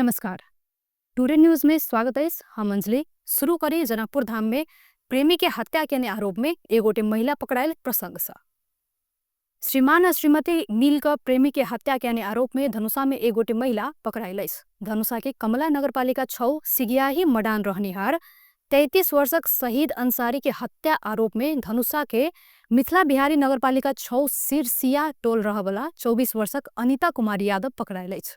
नमस्कार, today news में स्वागत अछि। हम अंजलि। शुरू करी जनकपुर धाम में प्रेमी के हत्या केने आरोप में एगोटे महिला पकड़ायल प्रसंग से। श्रीमान आ श्रीमती मिलकर प्रेमी के हत्या केने आरोप में धनुषा में एगोटे महिला पकड़ायल अछि। धनुषा के कमला नगरपालिका 6 सिगियाही मडान रहनिहार 33 वर्षक शहीद अंसारी के हत्या आरोप में धनुषा के मिथिला बिहारी नगरपालिका 6 सिरसिया टोल रहबला 24 वर्षक अनिता कुमारी यादव पकड़ायल अछि।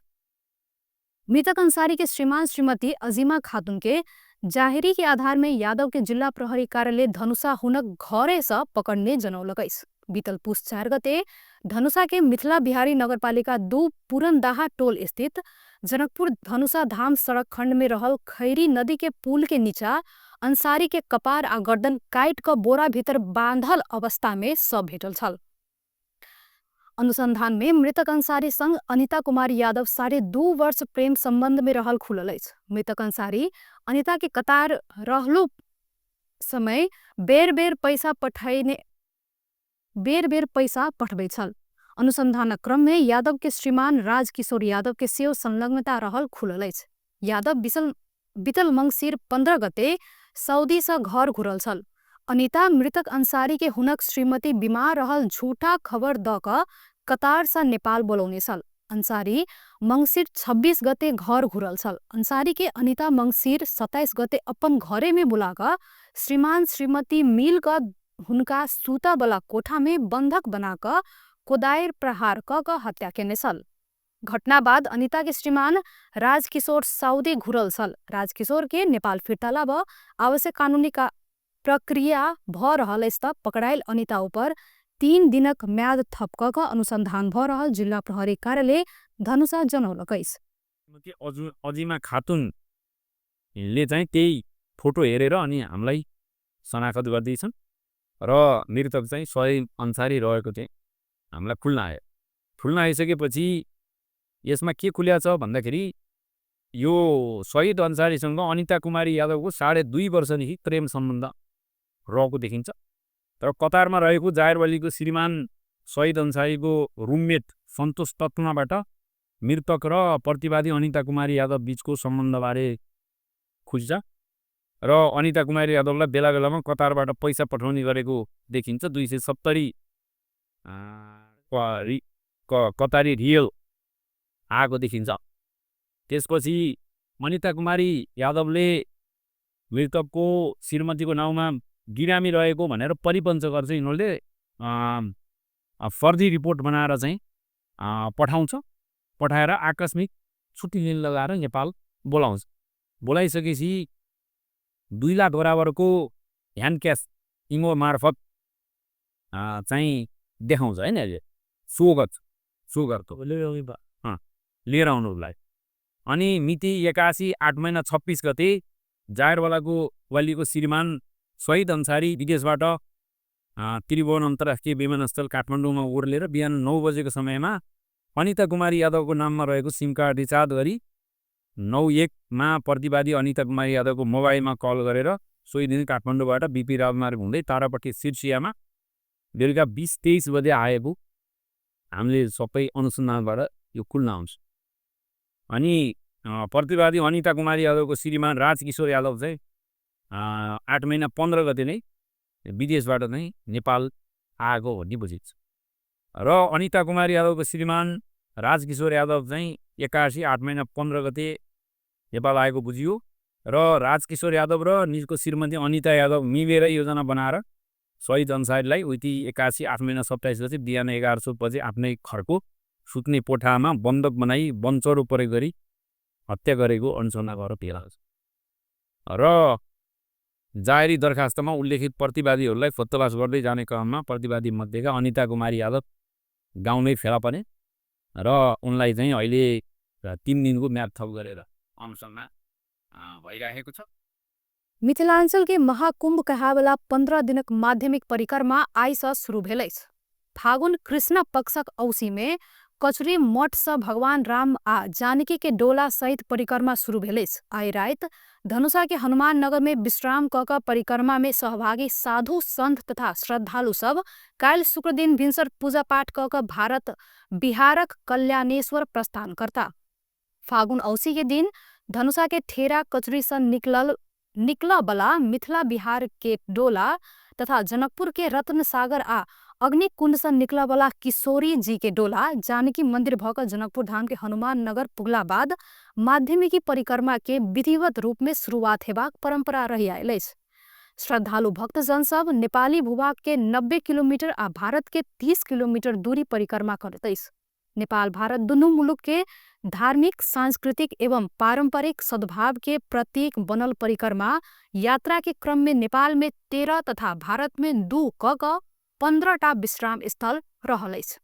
मृतक अंसारी के श्रीमान श्रीमती अजीमा खातून के जाहिरी के आधार में यादव के जिल्ला प्रहरी कार्यालय धनुषा हुनक घरे से पकड़ने जनौलक अछि। बीतल पुस 4 गते धनुषा के मिथिला बिहारी नगरपालिका 2 पुरनदाहा टोल स्थित जनकपुर धनुषा धाम सड़क खंड में रहल खैरी नदी के पुल के नीचा अंसारी के कपार आ गर्दन काट क बोरा भीतर बांधल अवस्था में सब भेटल छल। अनुसंधान में मृतक अंसारी संग अनिता कुमारी यादव 2.5 वर्ष प्रेम संबंध में रहल खुलल अछि। मृतक अंसारी अनिता के कतार रहलो समय बेर बेर पैसा पठबै छल। अनुसंधानक क्रम में यादव के श्रीमान राजकिशोर यादव के सेहो संलग्नता रहल खुलल अछि। यादव बीतल मंगसिर 15 गते सऊदी से घर घुरल छल। अनिता मृतक अंसारी के हुनक श्रीमती बीमार रहल झूठा खबर द क कतार से नेपाल बोलौने छल। अंसारी मंगसिर 26 गते घर घुरल छल। अंसारी के अनिता मंगसिर 27 गते अपन घरे में बुला क श्रीमान श्रीमती मिल क हुनका सूता वाला कोठा में बंधक बना क कोदायर प्रहार क हत्या केने छल। घटना बाद अनिता के श्रीमान राजकिशोर सऊदी घुरल छल। राजकिशोर के नेपाल फिर्ता लाब आवश्यक कानूनी प्रक्रिया भ रहल अछि त पकड़ायल अनिता ऊपर 3 दिनक म्याद थप क अनुसंधान भ रहल जिल्ला प्रहरी कार्यालय धनुषा जनौलक अछि। अजिमा खातुनले चाहिँ त्यही फोटो हेरेर अनि हामीलाई शनाखत गर्दैछन् र मृतक चाहिँ शहीद अन्सारी रहेको चाहिँ हामीलाई खुल्न आयो। खुल्न आइसकेपछि यसमा के खुल्या छ भन्दाखेरि यो शहीद अन्सारीसँग अनिता कुमारी यादवको 2.5 वर्षदेखि प्रेम सम्बन्ध रहेको देखिन्छ। तर कतारमा रहेको जायरवालीको श्रीमान शहीद अन्सारीको रुममेट सन्तोष तत्माबाट मृतक र प्रतिवादी अनिता कुमारी यादव बीचको सम्बन्धबारे खुल्छ र अनिता कुमारी यादवलाई बेला बेलामा कतारबाट पैसा पठाउने गरेको देखिन्छ। 270 कतारी रियल आएको देखिन्छ। त्यसपछि अनिता कुमारी यादवले मृतकको श्रीमतीको नाउँमा बिरामी रहेको भनेर परिपञ्च गर्छ। यिनीहरूले फर्जी रिपोर्ट बनाएर चाहिँ पठाउँछ। पठाएर आकस्मिक छुट्टी लिन लगाएर नेपाल बोलाउँछ। बोलाइसकेपछि 2 लाख बराबरको ह्यान्ड क्यास इमो मार्फत चाहिँ देखाउँछ होइन, सो गर्छ, सो गर्छ लिएर आउनुलाई। अनि मिति 81 8 महिना 26 गते जायरवालाको वालीको श्रीमान शहीद अन्सारी विदेशबाट त्रिभुवन अन्तर्राष्ट्रिय विमानस्थल काठमाडौँमा ओर्लेर बिहान 9 बजेको समयमा अनिता कुमारी यादवको नाममा रहेको सिम कार्ड रिचार्ज गरी 9:01 मा प्रतिवादी अनिता कुमारी यादवको मोबाइलमा कल गरेर सोही दिन काठमाडौँबाट बिपी राजमार्ग हुँदै तारापट्टि सिर्सियामा बेलुका 20:23 बजे आएको हामीले सबै अनुसन्धानबाट यो खुल्न आउँछ। अनि प्रतिवादी अनिता कुमारी यादवको श्रीमान राजकिशोर यादव चाहिँ 8 महिना 15 गते नै विदेशबाट नै नेपाल आएको भन्ने बुझिन्छ। र अनिता कुमारी यादवको श्रीमान राजकिशोर यादव चाहिँ 81 8 महिना 15 गते नेपाल आएको बुझियो र राजकिशोर यादव र निजको श्रीमती अनिता यादव मिलेर योजना बनाएर शहीद अन्सारीलाई उति 81 8 महिना 27 गते बिहान 11:00 बजे आफ्नै घरको सुत्ने कोठामा बन्धक बनाई वनचरो प्रयोग गरी हत्या गरेको अनुसन्धान गरेर भेला हुन्छ। र जाहेरी दरखास्तमा उल्लेखित प्रतिवादीहरूलाई खोजतलास गर्दै जाने क्रममा प्रतिवादी मध्येका अनिता कुमारी यादव गाउँमै फेला परे र उनलाई चाहिँ अहिले 3 दिनको म्याद थप गरेर अनुसन्धान भइरहेको छ। मिथिलांचल के महाकुंभ कहावला 15 दिनक माध्यमिक परिक्रमा आइ से शुरू भेल अछि। फागुन कृष्ण पक्षक औसी में कचुरी मठ से भगवान राम आ जानकी के डोला सहित परिक्रमा शुरू भेल अछि। आइ राति धनुषा के हनुमान नगर में विश्राम क क परिक्रमा में सहभागी साधु संत तथा श्रद्धालु सब काल्हि शुक्र दिन भिनसर पूजा पाठ क क भारत बिहारक कल्याणेश्वर प्रस्थान करता। फागुन औसी के दिन धनुषा के ठेरा कचरी से निकल बला मिथिला बिहार के डोला तथा जनकपुर के रत्न सागर आ अग्निकुंड से निकल बला किशोरी जी के डोला जानकी मंदिर भ क जनकपुर धाम के हनुमान नगर पुगला बाद माध्यमिकी परिक्रमा के विधिवत रूप में शुरुआत हेबाक परंपरा रही आयल अछि। श्रद्धालु भक्तजन सब नेपाली भूभाग के 90 किलोमीटर आ भारत के 30 किलोमीटर दूरी परिक्रमा करैत अछि। नेपाल भारत दुनू मुलुक के धार्मिक, सांस्कृतिक एवं पारंपरिक सद्भाव के प्रतीक बनल परिक्रमा यात्रा के क्रम में नेपाल में 13 तथा भारत में 2 क 15 टा विश्राम स्थल रहल अछि।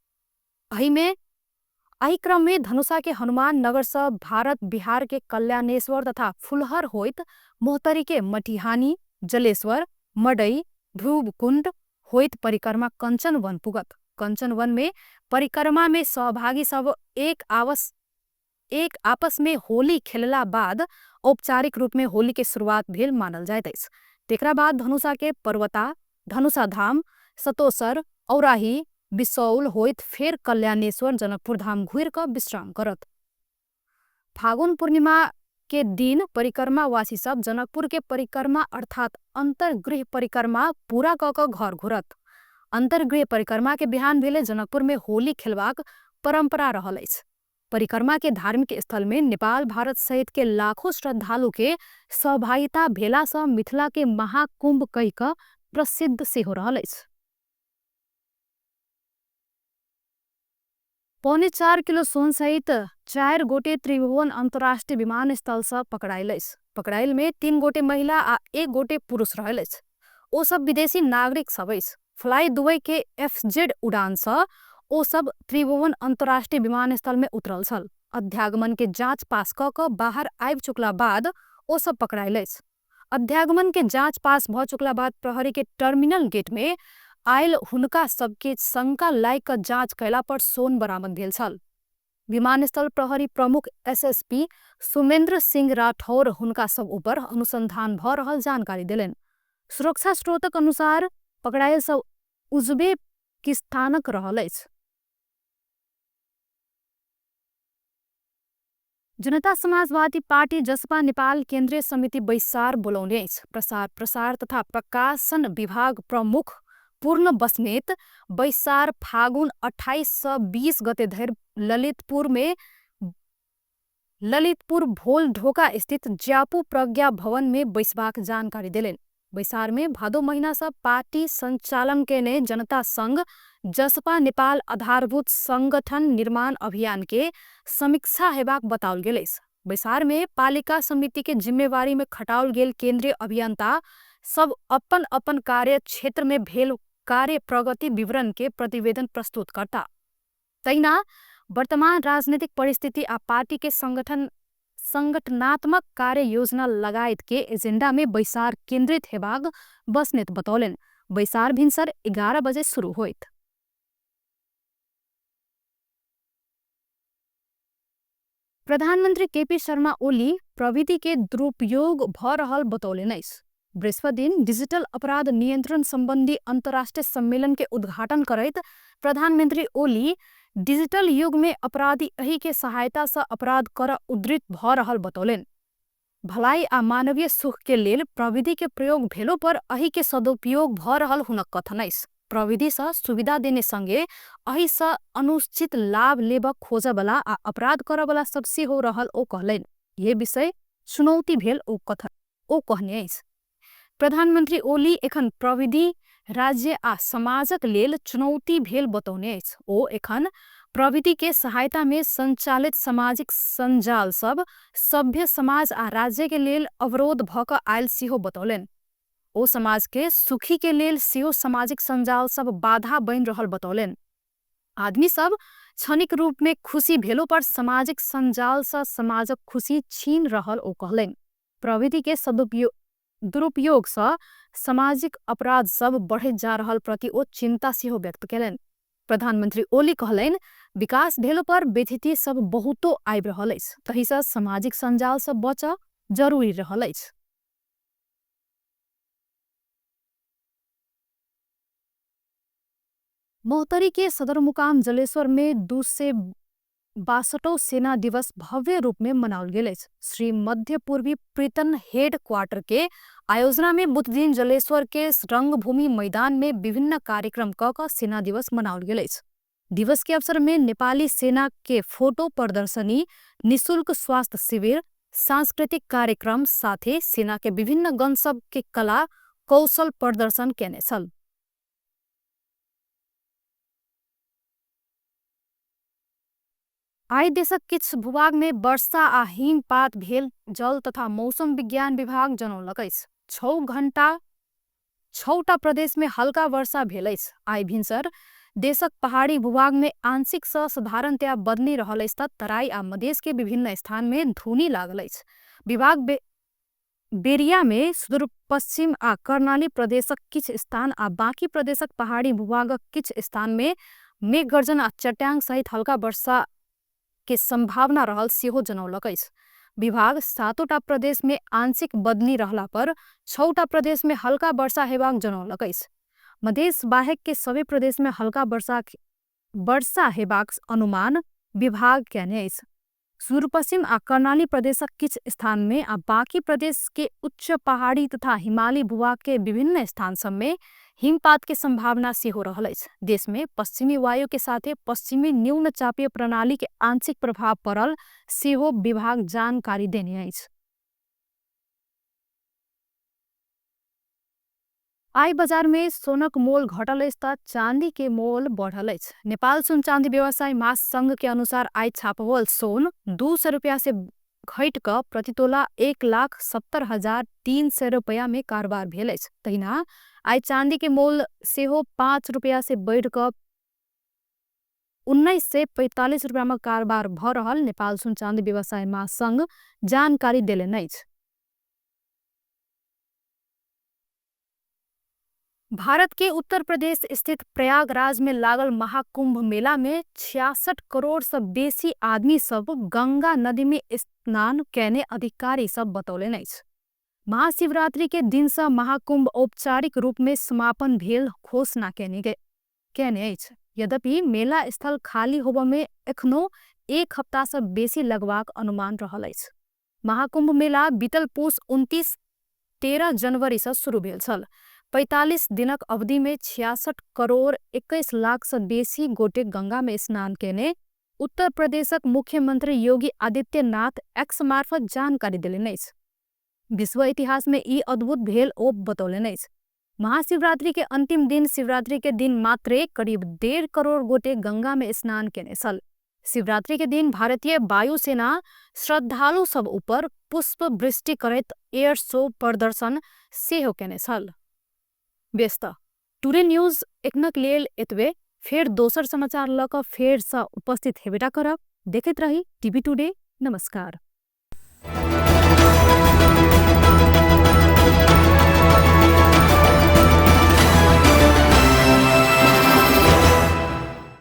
एहि क्रम में धनुषा के हनुमान नगर से भारत बिहार के कल्याणेश्वर तथा फुलहर होइत मोहतरी के मटिहानी, जलेश्वर, मडई, ध्रुवकुंड होइत परिक्रमा कंचन वन पुगत। कंचन वन में परिक्रमा में सहभागी सब एक आपस में होली खेलला बाद औपचारिक रूप में होली के शुरुआत भेल मानल जाइत अछि। तेकरा बाद धनुषा के पर्वता, धनुषा धाम, सतोसर, औराही, बिसौल होइत फेर कल्याणेश्वर जनकपुर धाम घुर क विश्राम करत। फागुन पूर्णिमा के दिन परिक्रमावासी सब जनकपुर के परिक्रमा अर्थात अंतर्गृह परिक्रमा पूरा क क घर घुरत। अंतर्गृह परिक्रमा के बिहान भेले जनकपुर में होली खेलबाक परंपरा रहल अछि। परिक्रमा के धार्मिक स्थल में नेपाल भारत सहित के लाखों श्रद्धालु के सहभागिता भेला से मिथिला के महाकुंभ कहि क प्रसिद्ध सेहो रहल अछि। 3.75 किलो सोन सहित 4 गोटे त्रिभुवन अंतर्राष्ट्रीय विमानस्थल से पकड़ायल अछि। पकड़ायल में 3 गोटे महिला आ 1 गोटे पुरुष रहल अछि। ओ सब विदेशी नागरिक सब अछि। फ्लाई दुबई के एफजेड उड़ान से ओ सब त्रिभुवन अंतर्राष्ट्रीय विमानस्थल में उतरल छल। अध्यागमन के जांच पास क क बाहर आबि चुकला बाद ओ सब पकड़ायल अछि। अध्यागमन के जांच पास भ चुकला बाद प्रहरी के टर्मिनल गेट में आयल हुनका सबके शंका लायक क जांच कयला पर सोन बरामद भेल छल। विमानस्थल प्रहरी प्रमुख एसएसपी सुमेंद्र सिंह राठौर हुनका सब ऊपर अनुसंधान भ रहल जानकारी देलनि। सुरक्षा स्रोतक अनुसार पकड़ायल सब उज्बेकिस्तानक रहल अछि। जनता समाजवादी पार्टी जसपा नेपाल केंद्रीय समिति बैसार बोलौने अछि। प्रसार प्रसार तथा प्रकाशन विभाग प्रमुख पूर्ण बस्नेत बैसार फागुन 28 से 20 गते धरि ललितपुर भोल ढोका स्थित ज्यापू प्रज्ञा भवन में बैसबाक जानकारी देलनि। बैसार में भादो महीना से पार्टी संचालन केने जनता संघ जसपा नेपाल आधारभूत संगठन निर्माण अभियान के समीक्षा हेबाक बताओल गेल अछि। बैसार में पालिका समिति के जिम्मेवारी में खटाओल गेल केंद्रीय अभियंता सब अपन अपन कार्य क्षेत्र में भेल कार्य प्रगति विवरण के प्रतिवेदन प्रस्तुत करता। तहिना वर्तमान राजनीतिक परिस्थिति आ पार्टी के संगठनात्मक कार्य योजना लगायत के एजेंडा में बैसार केंद्रित हेबाक बस्नेत बतौलनि। बैसार भिनसर 11 बजे शुरू होइत। प्रधानमंत्री केपी शर्मा ओली प्रविधि के दुरुपयोग भ रहल बतौलनि अछि। बृहस्पति दिन डिजिटल अपराध नियंत्रण संबंधी अंतर्राष्ट्रीय सम्मेलन के उद्घाटन करैत प्रधानमंत्री ओली डिजिटल युग में अपराधी एहि के सहायता से अपराध कर उद्धृत भ रहल बतौलनि। भलाई आ मानवीय सुख के लेल प्रविधि के प्रयोग भेलो पर एहि के सदुपयोग भ रहल हुनक कथन अछि। प्रविधि से सुविधा देने संगे एहि से अनुचित लाभ लेबक खोजबला आ अपराध करबला सब सेहो रहल ओ कहलनि। ये विषय चुनौती भेल ओ कथन ओ कहने अछि। प्रधानमंत्री ओली एखन प्रविधि राज्य आ समाजक लेल चुनौती भेल बतौने अछि। ओ एखन प्रविधि के सहायता में संचालित सामाजिक संजाल सब सभ्य समाज आ राज्य के लेल अवरोध भ क आयल सेहो बतौलनि। ओ समाज के सुखी के लेल सेहो सामाजिक संजाल सब बाधा बनि रहल बतौलनि। आदमी सब क्षणिक रूप में खुशी भेलो पर सामाजिक संजाल से समाजक खुशी छीन रहल ओ कहलनि। प्रविधि के दुरुपयोग से सामाजिक अपराध सब बढ़ैत जा रहल प्रति ओ चिंता सेहो व्यक्त केलनि। प्रधानमंत्री ओली कहलनि विकास भेलो पर व्यथिति सब बहुतो आबि रहल अछि, तहि से सामाजिक संजाल सब बचऽ जरूरी रहल अछि। महोत्तरी के सदरमुकाम जलेश्वर में 62औं सेना दिवस भव्य रूप में मनाओल गेल अछि। श्री मध्य पूर्वी प्रीतन हेड क्वार्टर के आयोजना में बुधदिन जलेश्वर के रंगभूमि मैदान में विभिन्न कार्यक्रम क सेना दिवस मनाओल गेल अछि। दिवस के अवसर में नेपाली सेना के फोटो प्रदर्शनी, निशुल्क स्वास्थ्य शिविर, सांस्कृतिक कार्यक्रम साथे सेना के विभिन्न गण सब के कला कौशल प्रदर्शन केने छल। आइ देशक किछु भूभाग में वर्षा आ हिमपात भेल जल तथा मौसम विज्ञान विभाग जनौलक अछि। 6 घंटा 6टा प्रदेश में हल्का वर्षा भेल अछि। आइ भिनसर देशक पहाड़ी भूभाग में आंशिक सँ साधारणतया बदली रहल अछि त तराई आ मधेश के विभिन्न स्थान में धुनी लागल अछि। विभाग बेरिया में सुदूर पश्चिम आ कर्णाली प्रदेशक किछु स्थान आ बाकी प्रदेशक पहाड़ी भूभागक किछु स्थान में मेघगर्जन आ चट्याङ सहित हल्का वर्षा के संभावना रहल सेहो जनौलक अछि। विभाग 7टा प्रदेश में आंशिक बदली रहला पर 6टा प्रदेश में हल्का वर्षा हेबाक जनौलक अछि। मधेश बाहेक के सबै प्रदेश में हल्का वर्षा हेबाक अनुमान विभाग केने अछि। सुदूरपश्चिम आ कर्णाली प्रदेशक किछु स्थान में आ बाकी प्रदेश के उच्च पहाड़ी तथा हिमाली भूभाग के विभिन्न स्थान सब में हिमपात के संभावना सेहो रहल अछि। देश में पश्चिमी वायु के साथे पश्चिमी न्यून चापीय प्रणाली के आंशिक प्रभाव पड़ल सेहो विभाग जानकारी देने अछि। आइ बाजार में सोनक मोल घटल अछि त चांदी के मोल बढ़ल अछि। नेपाल सुन चांदी व्यवसाय महासंघ के अनुसार आइ छापवल सोन 200 रुपया से घट क प्रतितोला 1,70,300 रुपया में कारोबार भेल अछि। तहिना आइ चांदी के मोल सेहो 5 रुपया से बढ़ क 1945 रुपया में कारोबार भ रहल नेपाल सुन चांदी व्यवसाय महासंघ जानकारी देलनि अछि। भारत के उत्तर प्रदेश स्थित प्रयागराज में लागल महाकुंभ मेला में 66 करोड़ से बेसी आदमी सब गंगा नदी में स्नान केने अधिकारी सब बतौलनि अछि। महाशिवरात्रि के दिन से महाकुंभ औपचारिक रूप में समापन भेल घोषणा केने अछि। यद्यपि मेला स्थल खाली होबय में एखनो एक हफ्ता से बेसी लगबाक अनुमान रहल अछि। महाकुंभ मेला बीतल पुस 29-13 जनवरी से शुरू भेल छल। 45 दिनक अवधि में 66 करोड़ 21 लाख से बेसी गोटे गंगा में स्नान केने उत्तर प्रदेशक मुख्यमंत्री योगी आदित्यनाथ एक्स मार्फत जानकारी देलनि अछि। विश्व इतिहास में ई अद्भुत भेल ओ बतौलनि अछि। महाशिवरात्रि के अंतिम दिन शिवरात्रि के दिन मात्रे करीब 1.5 करोड़ गोटे गंगा में स्नान केने छल। शिवरात्रि के दिन भारतीय वायुसेना श्रद्धालु सब ऊपर पुष्प वृष्टि करैत एयर शो प्रदर्शन सेहो केने छल। व्यस्त टुडे न्यूज एखनक लेल एतबे। फेर दोसर समाचार ल क फेर से उपस्थित हेबेटा करब। देखैत रही टीवी टुडे। नमस्कार।